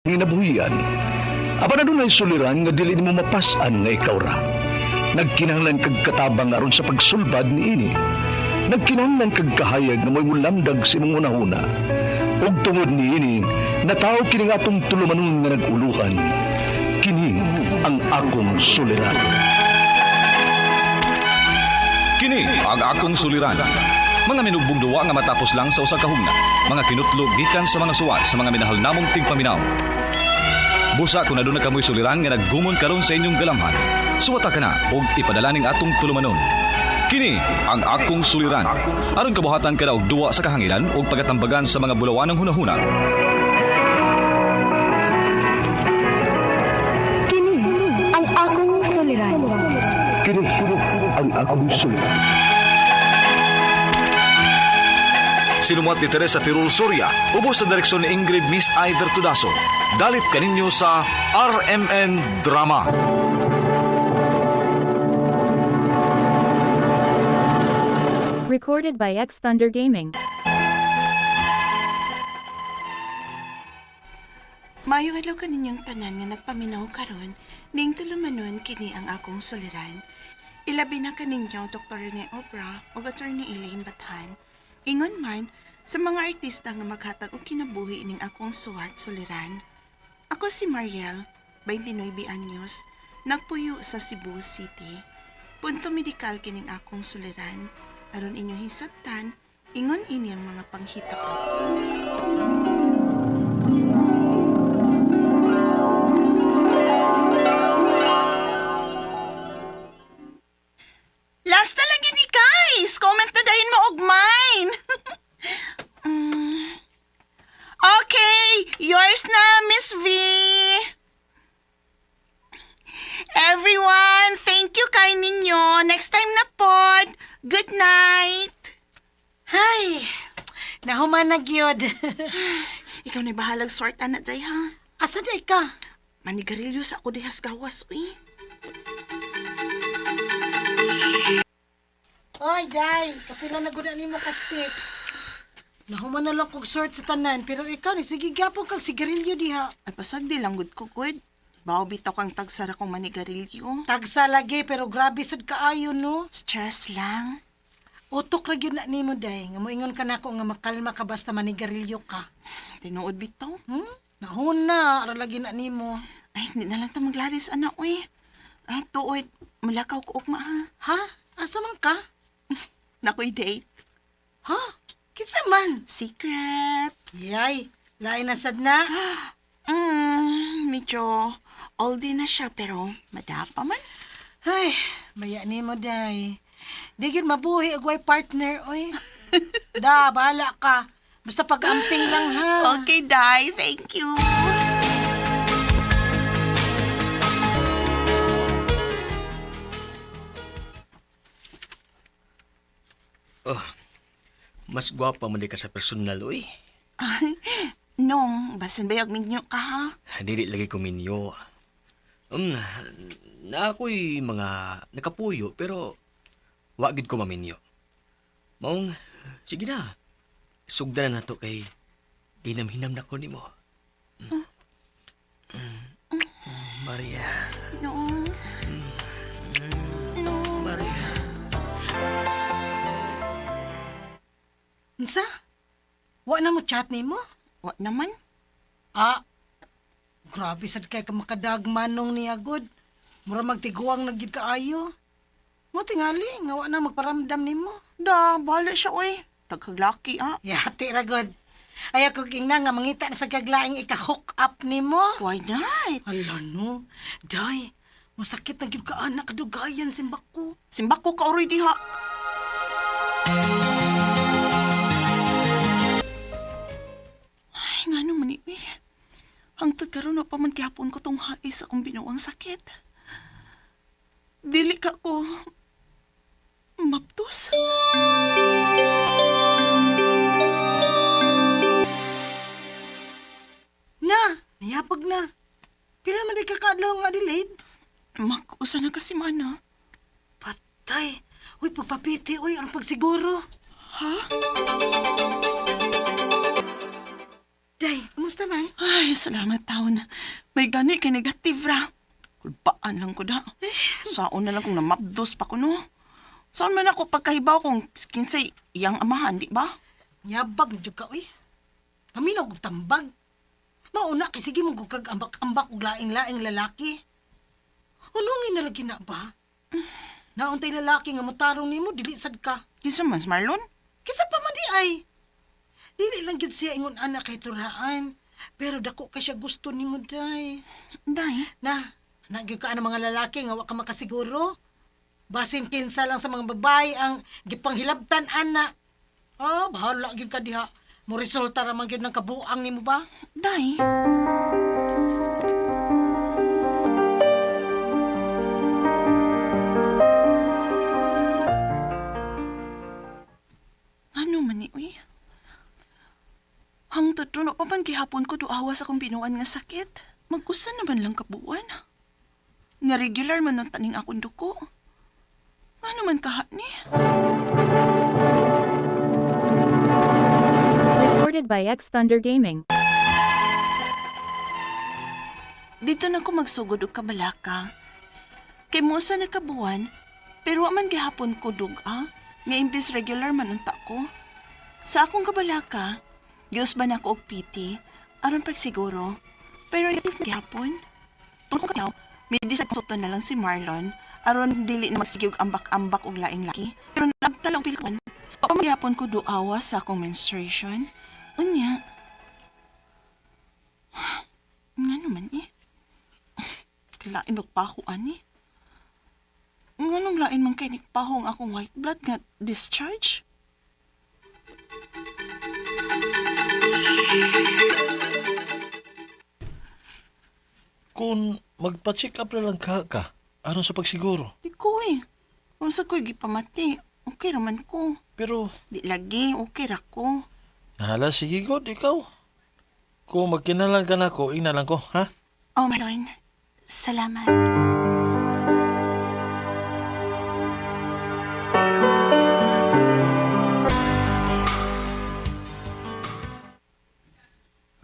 Ginabuhian. Apan adunay suliran nga dili nimo mapas-an nga ikaw ra. Nagkinahanglan kag katabang aron sa pagsulbad niini. Nagkinahanglan kag kahayag nga mo'y mulamdag sa imong hunahuna. Ug tungod niini, natawo kini nga atong tulumanon nga nag-uluhan. Kini ang akong suliran. Kini ang akong suliran. Mga minugbong duwa nga matapos lang sa usa ka hugna. Mga kinutlo gikan sa mga suwat sa mga minahal namong tigpaminaw. Busa kung aduna kamoy suliran nga naggumon karon sa inyong galamhan. Suwata ka na og ipadala ning atong tulumanon. Kini ang akong suliran. Aron kabuhatan ka na og duwa sa kahanginan ug pagatambagan sa mga bulawanang hunahuna. Kini ang akong suliran. Kini ang akong suliran. Sinumuat ni Teresa Tirul Soria, ubos sa direksyon ni Ingrid Miss Iver Tudaso. Dalit kaninyo sa RMN Drama. Recorded by X Thunder Gaming. Maayong adlaw kaninyong tanan nga nagpaminaw karon ning tulumanon kini ang akong suliran. Ilabi na kaninyo Dr. Rene Obra ug Attorney Elaine Bathan. Ingon man sa mga artista nga maghatag og kinabuhi ning akong suwat suliran. Ako si Mariel, 29 anyos, nagpuyo sa Cebu City. Punto medikal kining akong suliran. Aron inyong hisabtan, ingon ini ang mga panghitabo. Last na lang yun ni guys. Comment na dahin mo og mine. Mm. Okay, yours na, Miss V. Everyone, thank you kay ninyo. Next time na pod. Good night. Hay, nahuman na gyud. Ikaw na bahalag sort ana day ha. Asa day ka? Manigarilyo sa ako dihas gawas uy. Oy, day, kapila na gud nimo kastik. Nahuman na lang kog sort sa tanan, pero ikaw ni sige gyapon kag sigarilyo diha. Ay pasag di lang gud ko good. Bao bitaw kang tagsara kong manigarilyo. Tagsa lagi pero grabe sad kaayo no. Stress lang. Utok ra gyud na nimo day, nga moingon ka nako nga makalma ka basta manigarilyo ka. Tinuod bitaw. Hmm? Nahuna ra lagi na nimo. Ay, hindi na lang ta maglalis, anak, uy. Ah, tuod, mulakaw ko ugma, ha? Ha? Asa man ka? Nakoy date. Ha? Kinsa man? Secret. Yay, lain na sad na. Medyo oldie na siya, pero madapa man. Ay, maya nimo day. Di gyud mabuhi og way partner oy. Da, bahala ka. Basta pag-amping lang ha. Okay, Dai. Thank you. Oh, mas gwapa man di ka sa personal, uy. Nong, basin ba yung minyo ka, ha? Dili lagi ko minyo. Um, na ako'y mga nakapuyo pero wa gid ko maminyo. Maong, sige na. Sugdan na nato kay ginamhinam na ko nimo. Mm. Mm. Maria, Nong. Nong. Maria. Unsa? Wa na mo chat nimo? Wa naman. Ah. Grabe sad kay ka makadagmanong niya gud. Mura magtiguang na gyud kaayo. Mo tingali nga wa na magparamdam nimo. Da, bahala siya, uy. Tagkaglaki, ah. Yati ra gud. Ay ako king na nga mangita na sa kaglaing ika-hook up nimo. Why not? Ala no. Day, masakit na gyud ka anak kadugayan simbako. Simbak ko ka, uroy diha. Ay, nga naman, eh. Hangtod karon na pa man gihapon ko tong hais akong binuang sakit. Dili ka ko maptos. Na, niyapag na. Pila man di ka kaadlaw nga Adelaide? Mak, usa na kasi mana. Patay. Uy, pagpapiti, uy, anong pagsiguro? Ha? Day, kumusta Kumusta man? Ay, salamat taon. May gani kay negative ra. Kulbaan lang ko da. Saon na lang kung namabdos pa ko no. Saan man ako pagkahibaw kung kinsay iyang amahan, di ba? Yabag na jud ka uy. Paminaw og tambag. Mauna kay sige mo kag ambak-ambak og laing-laing lalaki. Unungin na lagi na ba? Nauntay lalaki nga motarong nimo dili sad ka. Kinsa man si Marlon? Kinsa pa man di ay. Dili lang gyud siya ingon ana kay turahan. Pero dako kay siya gusto nimo day. Day. Na, na gyud ka ang mga lalaki nga wa ka makasiguro. Basin kinsa lang sa mga babae ang gipanghilabtan ana. Oh, bahala gyud ka diha. Mo resulta ra man gyud ng kabuang nimo ba? Day. Ano man ni uy? Hangtod ron pa man gihapon ko duawa sa akong binuan nga sakit. Mag-usa naman lang kabuan. Nga regular man ang taning akong duko. Ano man kaha ni? Recorded by X Thunder Gaming. Dito na ko magsugod og kabalaka. Kay musa na kabuan, pero wa man gihapon ko dug-a, nga imbis regular man unta ko. Sa akong kabalaka, giusban ako og PT, aron pagsiguro, pero negative na gihapon. Tungkol ka may na lang si Marlon, aron dili na magsige og ambak-ambak og laing laki. Pero nagtala og pilikuan. Pa man gihapon ko duawa sa akong menstruation. Unya. Nga naman eh. Lain magpaho ani. Nganong lain man kay nagpaho ang akong white blood nga discharge? Kung magpa-check up na lang ka ka, aron sa pagsiguro. Di ko eh. Unsa ko'y gipamati. Okay raman ko. Pero, Di lagi, okay ra ko. nahala, sige god, ikaw. Kung magkinalang ka na ko, ina lang ko, ha? Oh, Marlon. Salamat.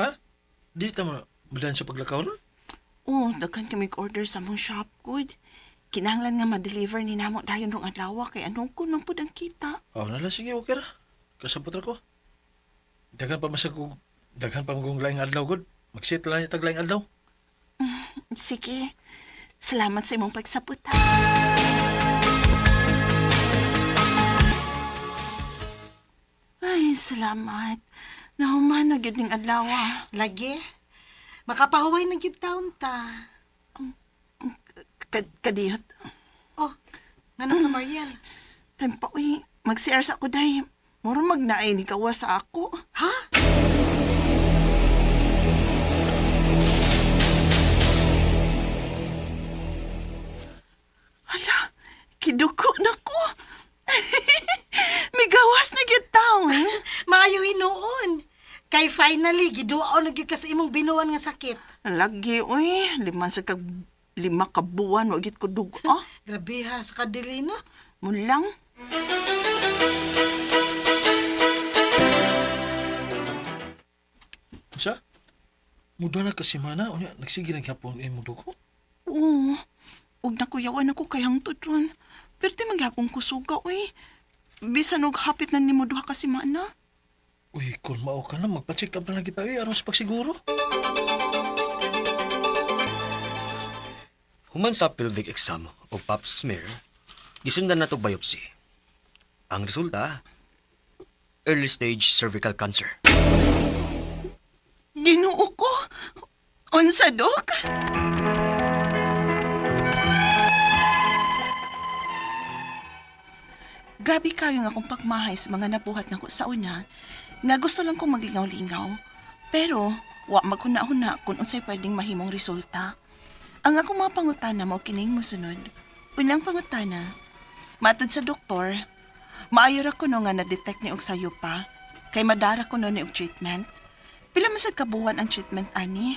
Ha? Di ta mo, mulan sa paglakaw ron? Oh, daghan kami order sa mong shop, good. Kinahanglan nga ma-deliver ni namo dayon rong adlaw kay anong kun man pud ang kita. Oh, nala, sige, okay ra. Kasabot ra ko. Daghan pa masag daghan pa magong laing adlaw god. Magsit lang tag laing adlaw. Sige. Salamat sa imong pagsapot. Ha. Ay, salamat. Nahuman na gyud ning adlaw. Ah. Lagi. Makapahuway na gyud taon ta. Kadiyot. Oh, nganong ka Mariel? Time pa, uy. Mag-CR sa ako, day. Muro magnaay ni kawa sa ako. Ha? Hala, kiduko na ko. Migawas na gyud taon. Maayo hinuon. Kay finally giduaw na gyud ka sa imong binuan nga sakit. Lagi, uy. Lima sa kag lima ka buwan, wa gyud ko dugo. Grabe ha sa kadili no. Mulang. Unsa? Muda na kasi mana, unya nagsige na gyapon imo dugo. Oo. Ug nakuyawan ako kay hangtod ron. Pero di maghapon ko suga, uy. Bisan og hapit na nimo duha ka semana. Uy, kung mao ka na, magpa-check up na lang kita, eh, aron sa pagsiguro. Human sa pelvic exam o pap smear, gisundan na tog biopsy. Ang resulta, early stage cervical cancer. Ginoo ko. Unsa, dok? Grabe kayo nga akong pagmahay sa mga nabuhat nako sa una. Nga gusto lang kong maglingaw-lingaw. Pero, wa maghuna-huna kung unsay pwedeng mahimong resulta. Ang akong mga pangutana mao kining mosunod. Unang pangutana, matud sa doktor, maayo ra kuno nga na-detect ni og sayo pa, kay madara kuno ni og treatment. Pila man sad kabuwan ang treatment ani?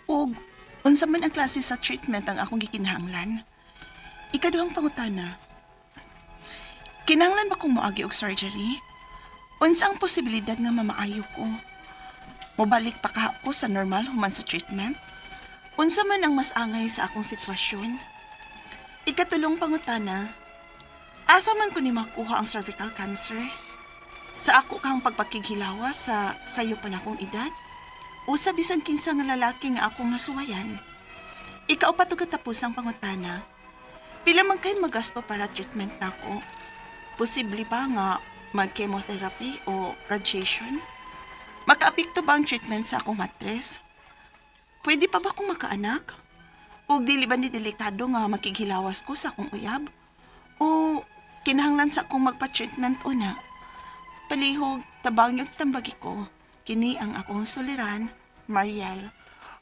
Ug unsa man ang klase sa treatment ang akong gikinahanglan? Ikaduhang pangutana, kinahanglan ba kong moagi og surgery? Unsa ang posibilidad nga mamaayo ko? Mobalik pa ka ako sa normal human sa treatment? Unsa man ang mas angay sa akong sitwasyon? Ikatulong pangutana, asa man ko ni makuha ang cervical cancer? Sa ako kang pagpakighilawa sa sayo pa na akong edad? O sa bisan kinsa nga lalaki nga akong nasuwayan? Ikaw pa to katapos ang pangutana. Pila man kay magasto para treatment nako? Posible ba nga mag-chemotherapy o radiation? Makaapekto ba ang treatment sa akong matres? Pwede pa ba akong makaanak? O dili ba ni delikado nga makighilawas ko sa akong uyab? O kinahanglan sa akong magpa-treatment una? Palihog, tabang yung tambagi ko. Kini ang akong suliran, Mariel.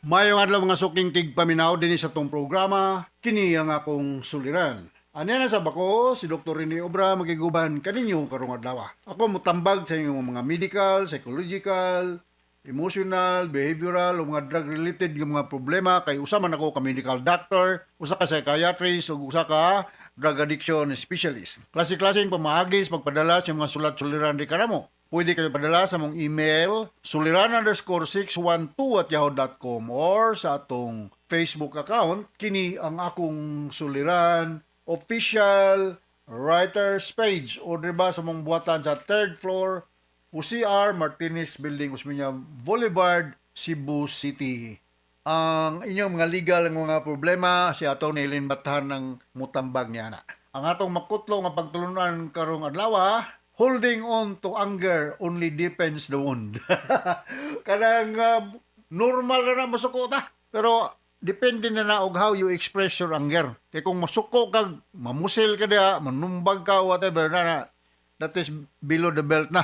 Mayong adlaw mga suking tigpaminaw dinhi sa tong programa, kini ang akong suliran. Anya na sa bako, si Dr. Rene Obra magiguban kaninyo karong adlaw. Ako mutambag sa inyong mga medical, psychological, emotional, behavioral o mga drug-related nga mga problema kay usa man ako ka medical doctor, usa ka psychiatrist ug usa ka drug addiction specialist. Klase-klaseng pamaagi sa pagpadala sa mga sulat-suliran di kanamo. Pwede kayo padala sa mong email suliran_612@yahoo.com or sa atong Facebook account kini ang akong suliran official writers page o diba sa mong buhatan sa third floor UCR Martinez Building, Osmeña Boulevard, Cebu City. Ang inyong mga legal nga mga problema si Atty. Eileen Batahan ng mutambag niya na. Ang atong makutlo nga pagtulunan karong adlaw, holding on to anger only deepens the wound. Kanang normal na na masuko ta. Pero depende na na og how you express your anger. Kay kung masuko kag mamusil ka diha, manumbag ka, whatever na na, that is below the belt na.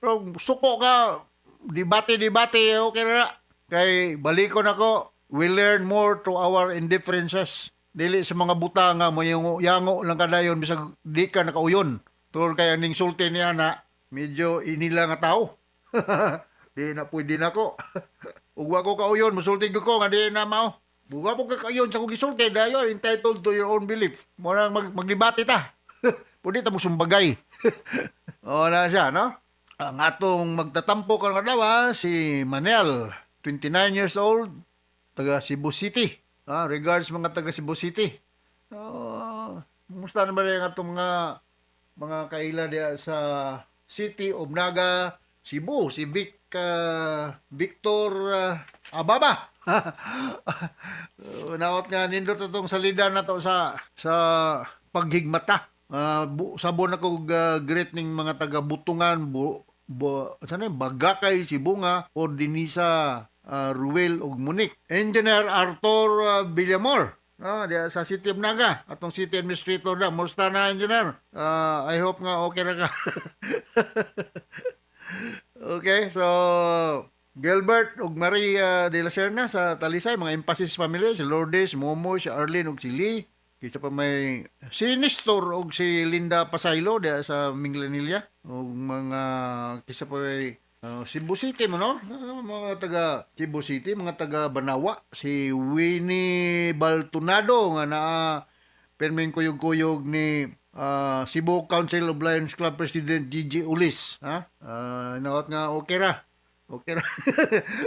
Pero suko ka, debate, debate, okay na na. Kay balikon ako, we learn more to our indifferences. Dili sa mga buta nga mayango yango lang kadayon bisag di ka nakauyon. Tungod kay aning sulti niya na medyo inila nga tao. Di na pwede na ko. Ug wa ko kauyon, musulti gyud ko nga di na mao. Ug wa ko kauyon sa kong gisulti, dayon entitled to your own belief. Mo nang magdebate ta. Pwede ta musumbagay. O na siya, no? Ang atong magtatampo karong adlaw si Manel, 29 years old, taga Cebu City. Ah, regards mga taga Cebu City. Oh, kumusta naman yung atong mga kaila diya sa City of Naga, Cebu, si Vic Victor Ababa. Naot nga nindot atong salida na to sa paghigmata. Sabon ako great ning mga taga Butungan, bu, bu, saan yun? Bagakay, Sibunga, o Dinisa, Ruel ug Monique. Engineer Arthur Villamor. Diya sa City of Naga, atong City Administrator na. Musta na, Engineer? I hope nga okay na ka. Okay, so Gilbert ug Maria de la Serna sa Talisay, mga Emphasis family, si Lourdes, Momo, si Arlene ug si Lee. Kaysa pa may si Nestor ug si Linda Pasaylo diya sa Minglanilla ug mga kaysa pa may Cebu City mo no? Mga taga Cebu City, mga taga Banawa, si Winnie Baltunado nga naa perming kuyog-kuyog ni Cebu Council of Lions Club President Gigi Ulis, ha? Naot nga okay ra. Okay ra.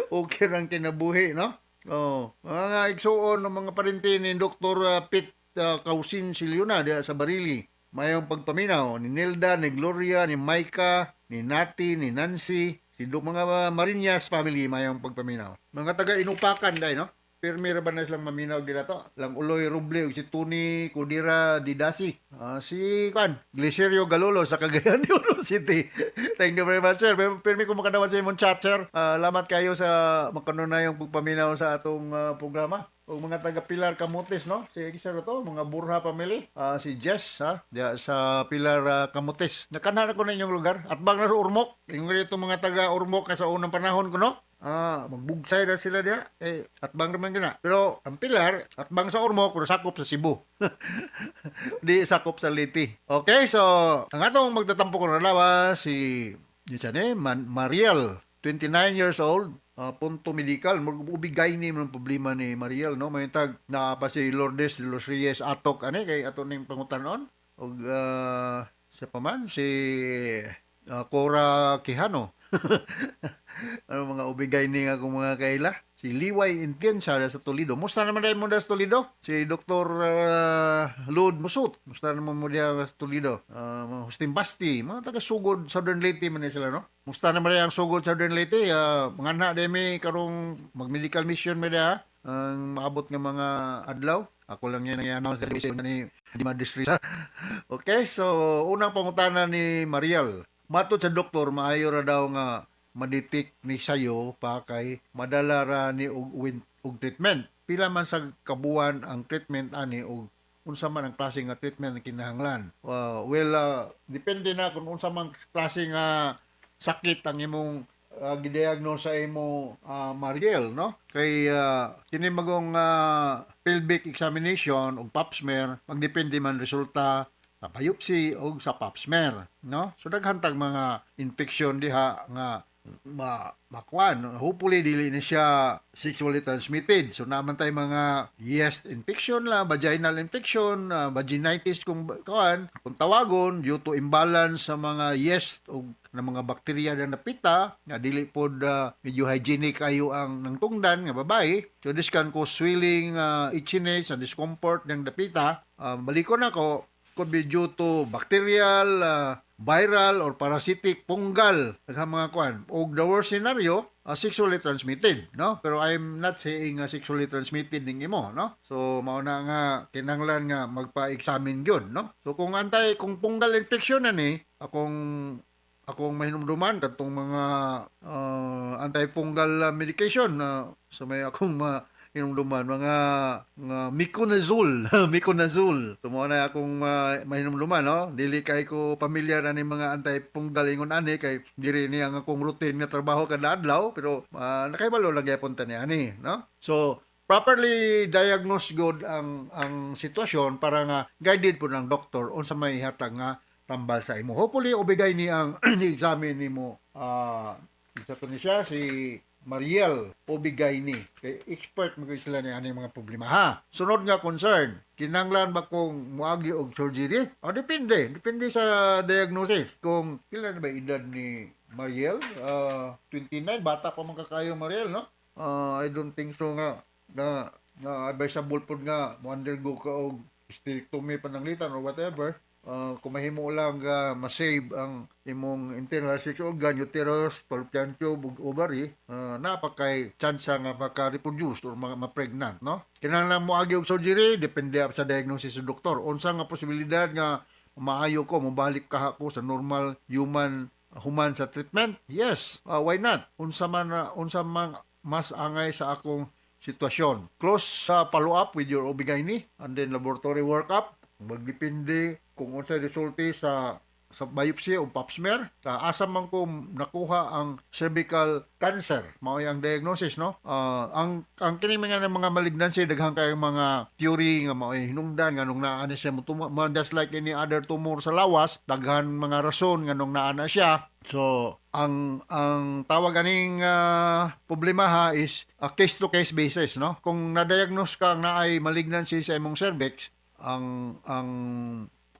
Okay ra ang kinabuhi, no? Oh, mga igsuon ng mga parente ni Dr. Pete Causin Siliona diha sa Barili. Mayong pagpaminaw ni Nilda, ni Gloria, ni Micah, ni Nati, ni Nancy, si mga Marinas family mayong pagpaminaw. Mga taga Inupakan dai, no? Pirmi ra ba na silang maminaw dila to? Lang Uloy Ruble ug si Tony Cudira Didasi. Si kan Glicerio Galolo sa Cagayan de Oro City. Thank you very much, sir. Pirmi ko makadawat sa imong chat, sir. Lamat kayo sa makanunayong pagpaminaw sa atong programa. O mga taga Pilar Camotes, no? Si sir to, mga Burha family. Si Jess, ha? Diya sa Pilar Camotes. Nakanan ko na inyong lugar. At bang na Ormoc. Ingon dito mga taga Ormoc sa unang panahon ko, no? Magbugsay na sila diya. Eh, atbang naman gina. Pero ang Pilar, atbang sa Ormoc, pero sakop sa Cebu. Di sakop sa Leyte. Okay, so ang atong magtatampo ko na lawa si yun siya ni, Mariel, 29 years old, punto medical. Ubigay ni ng problema ni Mariel, no? May tag naa pa si Lourdes de los Reyes Atok ani kay ato ning pangutanon og sa pa man si Cora Quijano. Ano mga ubigay ni nga akong mga kaila? Si Liway Intiensa sa Toledo. Musta naman dahil mo sa Toledo? Si Dr. Lod Musut. Musta naman mo diha sa Toledo? Mga Hustin Basti, mga taga Sugod, Southern Leyte man ni sila, no? Musta naman dahil ang Sugod, Southern Leyte? Mga anak dahil may karong mag-medical mission may diha. Ang maabot nga mga adlaw. Ako lang yan ang i-announce dahil ni Dima District. Okay, so unang pangutana ni Mariel. Matod sa doktor, maayo ra daw nga ma-detect ni sayo pa kay madala ra ni og og treatment. Pila man sa kabuan ang treatment ani og unsa man ang klase nga treatment ang kinahanglan? Well, depende na kung unsa man klase nga sakit ang imong gidiagnose sa imo, Mariel, no? Kay kini magong pelvic examination ug pap smear, magdepende man resulta sa biopsy o sa pap smear, no? So daghan tag mga infection diha nga ma makuan. Hopefully dili ni siya sexually transmitted. So naman tay mga yeast infection la, vaginal infection, vaginitis kung kuan, kung tawagon, due to imbalance sa mga yeast o na mga bakterya na napita nga dili pod medyo hygienic ayo ang nangtungdan nga babae. So this can cause swelling, itchiness and discomfort ng dapita. Balikon ako, could be due to bacterial, viral or parasitic, fungal, sa mga kuan. Og the worst scenario, sexually transmitted, no? Pero I'm not saying sexually transmitted ning imo, no? So mao na nga kinahanglan nga magpa-examine gyud, no? So kung antay kung fungal infection na ni, akong akong mahinumduman katong mga antifungal medication na sa may akong mahinumduman mga mga miconazole, miconazole. So mo na akong mahinumduman, no? Dili kay ko pamilyar ani mga antifungal ingon ani kay diri ni ang akong routine nga trabaho kada adlaw, pero nakahibalo lang gyapon ta ni ani, no? So properly diagnose good ang sitwasyon para nga guided po ng doktor unsa may ihatag nga tambal sa imo. Hopefully ubigay ni ang ni-examine nimo, isa to ni siya si Mariel Obigay ni. Kay expert mo gyud sila ni ani mga problema, ha. Sunod nga concern, kinahanglan ba kong moagi og surgery? O depende, depende sa diagnosis. Kung pila na ba edad ni Mariel? 29, bata pa man kakayo, Mariel, no? I don't think so nga na na advisable pod nga mo undergo ka og hysterectomy, pananglitan or whatever. Kung mahimo lang nga ma-save ang imong internal sex organ, uterus, fallopian tube, ug ovary, napakay chance nga maka-reproduce or ma-pregnant, no? Kinahanglan mo agi og surgery, depende sa diagnosis sa doktor. Unsa nga posibilidad nga maayo ko, mobalik ka ako sa normal human human sa treatment? Yes, why not? Unsa man mas angay sa akong sitwasyon. Close sa follow-up with your OB-GYN and then laboratory workup. Magdepende kung unsay resulte sa biopsy o pap smear. Asa man ko nakuha ang cervical cancer? Mao ang diagnosis, no? Ang kini mga malignancy, daghan kayong mga theory nga mao hinungdan nganong naa ni siya mo, just like any other tumor sa lawas, daghan mga rason nganong naa na siya. So, ang tawag aning problema ha is a case to case basis, no? Kung na-diagnose ka nga naay malignancy sa imong cervix, ang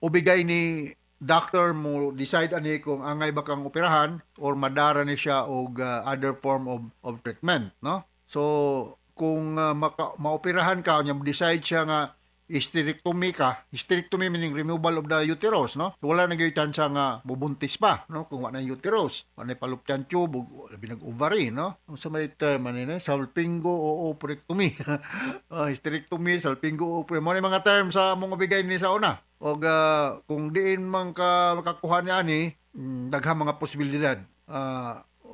ubigay ni doctor mo decide ani kung angay ba kang operahan or madara ni siya og other form of treatment, no? So, kung maoperahan ka, nya decide siya nga hysterectomy ka, hysterectomy meaning removal of the uterus, no? So, wala na gyud chance nga mubuntis pa, no? Kung wala na uterus, wala na fallopian tube, ug labi nag ovary, no? Ang sa may term ani na salpingo o oophorectomy. Hysterectomy, salpingo o oophorectomy. Mo ni mga term sa among ubigay ni sa una. Og kung diin man ka makakuha ni ani, daghang mga posibilidad.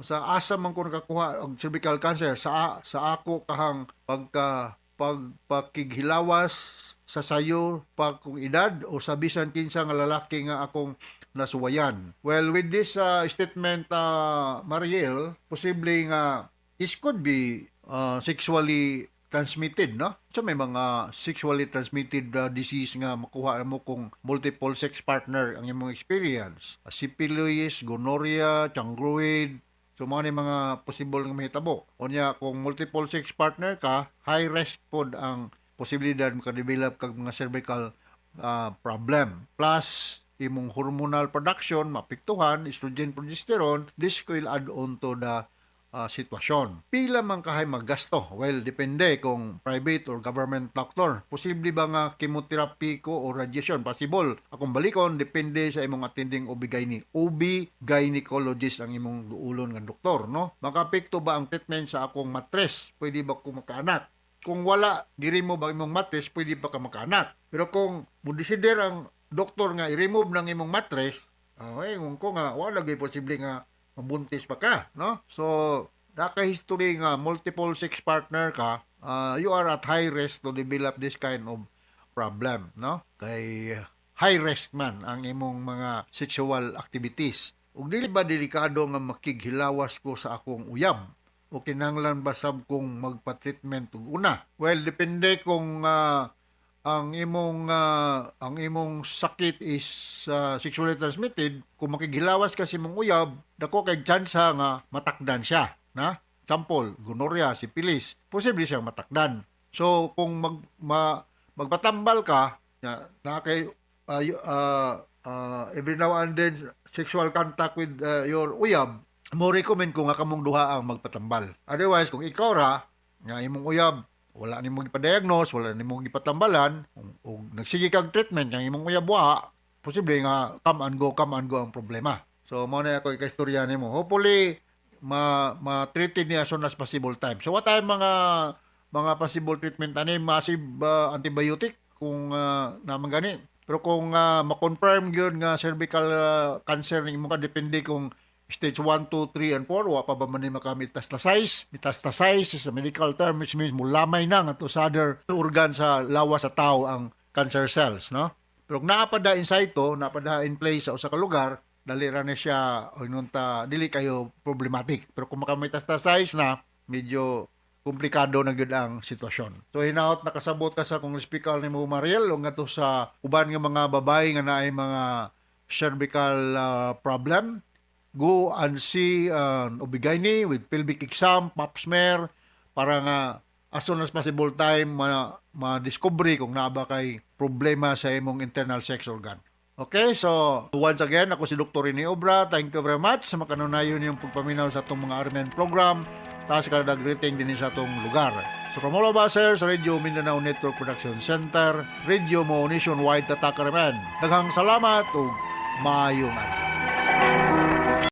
Sa asa man ko nakakuha og cervical cancer sa ako kahang pagka pagpakighilawas sa sayo pa kung edad o sa bisan kinsa nga lalaki nga akong nasuwayan? Well, with this statement, Mariel, posible nga this could be sexually transmitted, no? So may mga sexually transmitted disease nga makuha mo kung multiple sex partner ang imong experience. Syphilis, gonorrhea, chancroid. So mga ni mga possible nga mahitabo. Unya kung multiple sex partner ka, high risk pod ang posibilidad maka-develop kag mga cervical problem. Plus imong hormonal production maapektuhan, estrogen, progesterone, this will add on to the sitwasyon. Pila man kahay maggasto? Well, depende kung private or government doctor. Posible ba nga chemotherapy ko o radiation? Possible. Akong balikon, depende sa imong attending OB-GYN. OB gynecologist ang imong duulon nga doktor, no? Makaapekto ba ang treatment sa akong matres? Pwede ba ko makaanak? Kung wala, gi-remove ang imong matres, pwede pa ka makaanak. Pero kung mo-decider ang doktor nga i-remove ng imong matres, ay, kung ko nga, wala gyud posible nga mabuntis pa ka, no? So, naka-history nga multiple sex partner ka, you are at high risk to develop this kind of problem, no? Kay high risk man ang imong mga sexual activities. Ug dili ba delikado nga makighilawas ko sa akong uyab? O kinahanglan ba sab kong magpa-treatment og una? Well, depende kung ang imong sakit is sexually transmitted. Kung makighilawas ka sa imong uyab, dako kay tsansa nga matakdan siya, na sample, gonorrhea, syphilis, posible siyang matakdan. So kung magpatambal ka na kay every now and then sexual contact with your uyab, mo recommend ko nga kamong duha ang magpatambal. Otherwise, kung ikaw ra nga imong uyab wala nimo gipa-diagnose, wala nimo gipatambalan, ug nagsige kag treatment nga imong uyab wa, posible nga come and go ang problema. So mo na ako ikaistorya nimo. Hopefully ma ma-treated niya as soon as possible time. So what ay mga possible treatment ani? Massive antibiotic kung naman gani. Pero kung ma-confirm gyud nga cervical cancer ni imo ka, depende kung stage 1, 2, 3, and 4, wa pa ba man ni maka-metastasize. Metastasize is a medical term which means mulamay na ngadto sa other organ sa lawas sa tao ang cancer cells, no? Pero kung naa pa da in situ, naa pa da in place sa usa ka lugar, dali ra ni siya o inunta dili kayo problematic. Pero kung maka-metastasize na, medyo komplikado na gyud ang sitwasyon. So hinaot nakasabot ka sa kung speaker ni mo, Mariel, o ngadto sa uban nga mga babae nga naay mga cervical problem, go and see an OB-GYN with pelvic exam, pap smear, para nga as soon as possible time ma ma-discover kung naa ba kay problema sa imong internal sex organ. Okay, so once again, ako si Dr. Rene Obra. Thank you very much sa makanunayon yung pagpaminaw sa atong mga RMN program. Taas kada greeting din sa atong lugar. So from all of us here sa Radio Mindanao Network Production Center, Radio Mo Nationwide, Tatak RMN. Daghang salamat ug maayong adlaw.